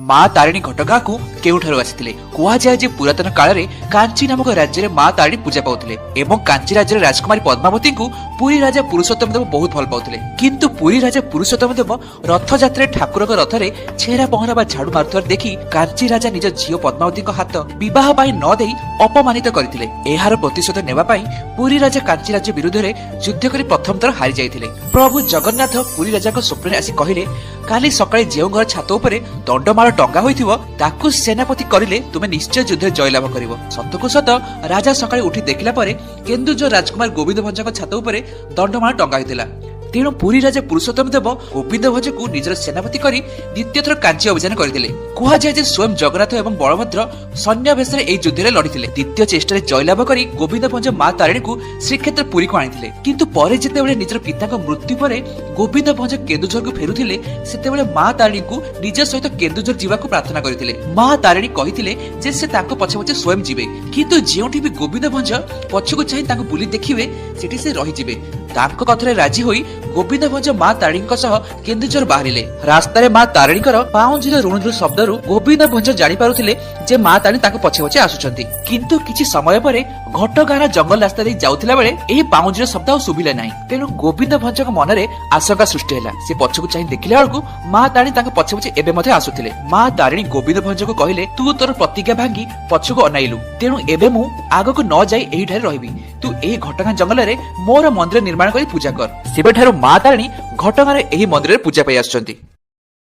ମା ତାରିଣୀ ଘଟଗାଁକୁ କେଉଁଠାରୁ ଆସିଥିଲେ? କୁହାଯାଏ ଯେ ପୁରାତନ କାଳରେ କାଞ୍ଚି ନାମକ ରାଜ୍ୟରେ ମା ତାରିଣୀ ପୂଜା ପାଉଥିଲେ ଏବଂ କାଞ୍ଚି ରାଜ୍ୟର ରାଜକୁମାରୀ ପଦ୍ମାବତୀଙ୍କୁ ପୁରୀ ରାଜା ପୁରୁଷୋତ୍ତମ ଦେବ ବହୁତ ଭଲ ପାଉଥିଲେ। କିନ୍ତୁ ପୁରୀ ରାଜା ପୁରୁଷୋତ୍ତମ ଦେବ ରଥଯାତ୍ରାରେ ଠାକୁରଙ୍କ ରଥରେ ଛେରା ପହଁରା ବା ଝାଡୁ ମାରୁଥିବାର ଦେଖି କାଞ୍ଚି ରାଜା ନିଜ ଝିଅ ପଦ୍ମାବତୀଙ୍କ ହାତ ବିବାହ ପାଇଁ ନ ଦେଇ ଅପମାନିତ କରିଥିଲେ। ଏହାର ପ୍ରତିଶୋଧ ନେବା ପାଇଁ ପୁରୀ ରାଜା କାଞ୍ଚି ରାଜ୍ୟ ବିରୁଦ୍ଧରେ ଯୁଦ୍ଧ କରି ପ୍ରଥମ ଥର ହାରି ଯାଇଥିଲେ। ପ୍ରଭୁ ଜଗନ୍ନାଥ ପୁରୀ ରାଜାଙ୍କ ସ୍ୱପ୍ନରେ ଆସି କହିଲେ, କାଲି ସକାଳେ ଯେଉଁ ଘର ଛାତ ଉପରେ ଦଣ୍ଡମାଳ ଟଙ୍ଗା ହୋଇଥିବ, ତାକୁ ସେନାପତି କରିଲେ ତୁମେ ନିଶ୍ଚୟ ଯୁଦ୍ଧରେ ଜୟଲାଭ କରିବ। ସତକୁ ସତ ରାଜା ସକାଳେ ଉଠି ଦେଖିଲା ପରେ କେନ୍ଦୁଝର ରାଜକୁମାର ଗୋବିନ୍ଦ ଭଞ୍ଜଙ୍କ ଛାତ ଉପରେ ଦଣ୍ଡମାଳ ଟଙ୍ଗା ହୋଇଥିଲା। ତେଣୁ ପୁରୀ ରାଜା ପୁରୁଷୋତ୍ତମ ଦେବ ଗୋବିନ୍ଦ ଭଞ୍ଜକୁ ନିଜର ସେନାପତି କରି ଦ୍ୱିତୀୟ ଥର କାଞ୍ଚି ଅଭିଯାନ କରିଥିଲେ। କୁହାଯାଏ ଯେ ସ୍ୱୟଂ ଜଗନ୍ନାଥ ଏବଂ ବଳଭଦ୍ର ସୈନ୍ୟ ବେଶରେ ଏହି ଯୁଦ୍ଧରେ ଲଢ଼ିଥିଲେ। ଦ୍ୱିତୀୟ ଚେଷ୍ଟାରେ ଜୟଲାଭ କରି ଗୋବିନ୍ଦ ଭଞ୍ଜ ମା ତାରିଣୀଙ୍କୁ ଶ୍ରୀକ୍ଷେତ୍ର ପୁରୀକୁ ଆଣିଥିଲେ। କିନ୍ତୁ ପରେ ଯେତେବେଳେ ନିଜର ପିତାଙ୍କ ମୃତ୍ୟୁ ପରେ ଗୋବିନ୍ଦ ଭଞ୍ଜ କେନ୍ଦୁଝରକୁ ଫେରୁଥିଲେ, ସେତେବେଳେ ମା ତାରିଣୀଙ୍କୁ ନିଜ ସହିତ କେନ୍ଦୁଝର ଯିବାକୁ ପ୍ରାର୍ଥନା କରିଥିଲେ। ମା ତାରିଣୀ କହିଥିଲେ ଯେ ସେ ତାଙ୍କ ପଛେ ପଛେ ସ୍ୱୟଂ ଯିବେ, କିନ୍ତୁ ଯେଉଁଠି ବି ଗୋବିନ୍ଦ ଭଞ୍ଜ ପଛକୁ ଚାହିଁ ତାଙ୍କୁ ବୁଲି ଦେଖିବେ, ସେଠି ସେ ରହିଯିବେ। ତାଙ୍କ କଥାରେ ରାଜି ହୋଇ ଗୋବିନ୍ଦ ଭଞ୍ଜ ମା ତାରିଣୀଙ୍କ ସହ କେନ୍ଦୁଝର ବାହାରିଲେ। ରାସ୍ତାରେ ମା ତାରିଣୀଙ୍କର ପାଉଁଜିର ରୁଣୁଝୁଣୁ ଶବ୍ଦରୁ ଗୋବିନ୍ଦ ଭଞ୍ଜ ଜାଣିପାରୁଥିଲେ ଯେ ମା ତାରିଣୀ ତାଙ୍କ ପଛେ ପଛେ ଆସୁଛନ୍ତି। କିନ୍ତୁ କିଛି ସମୟ ପରେ ଘଟଗାଁର ଜଙ୍ଗଲ ରାସ୍ତା ଦେଇ ଯାଉଥିଲା ବେଳେ ଏହି ପାଉଁଜିର ଶବ୍ଦ ଆଉ ଶୁଭିଲା ନାହିଁ। ତେଣୁ ଗୋବିନ୍ଦ ଭଞ୍ଜଙ୍କ ମନରେ ଆଶଙ୍କା ସୃଷ୍ଟି ହେଲା। ସେ ପଛକୁ ଚାହିଁ ଦେଖିଲା ବେଳକୁ ମା ତାରିଣୀ ତାଙ୍କ ପଛେ ପଛେ ଏବେ ମଧ୍ୟ ଆସୁଥିଲେ। ମା ତାରିଣୀ ଗୋବିନ୍ଦ ଭଞ୍ଜକୁ କହିଲେ, ତୁ ତୋର ପ୍ରତିଜ୍ଞା ଭାଙ୍ଗି ପଛକୁ ଅନାଇଲୁ, ତେଣୁ ଏବେ ମୁଁ ଆଗକୁ ନ ଯାଇ ଏହିଠାରେ ରହିବି। ତୁ ଏହି ଘଟଗାଁ ଜଙ୍ଗଲରେ ମୋର ମନ୍ଦିର ନିର୍ମାଣ କରି ପୂଜା କର। ସେବେଠାରୁ ମା ତାରିଣୀ ଘଟଗାଁର ଏହି ମନ୍ଦିରରେ ପୂଜା ପାଇ ଆସୁଛନ୍ତି।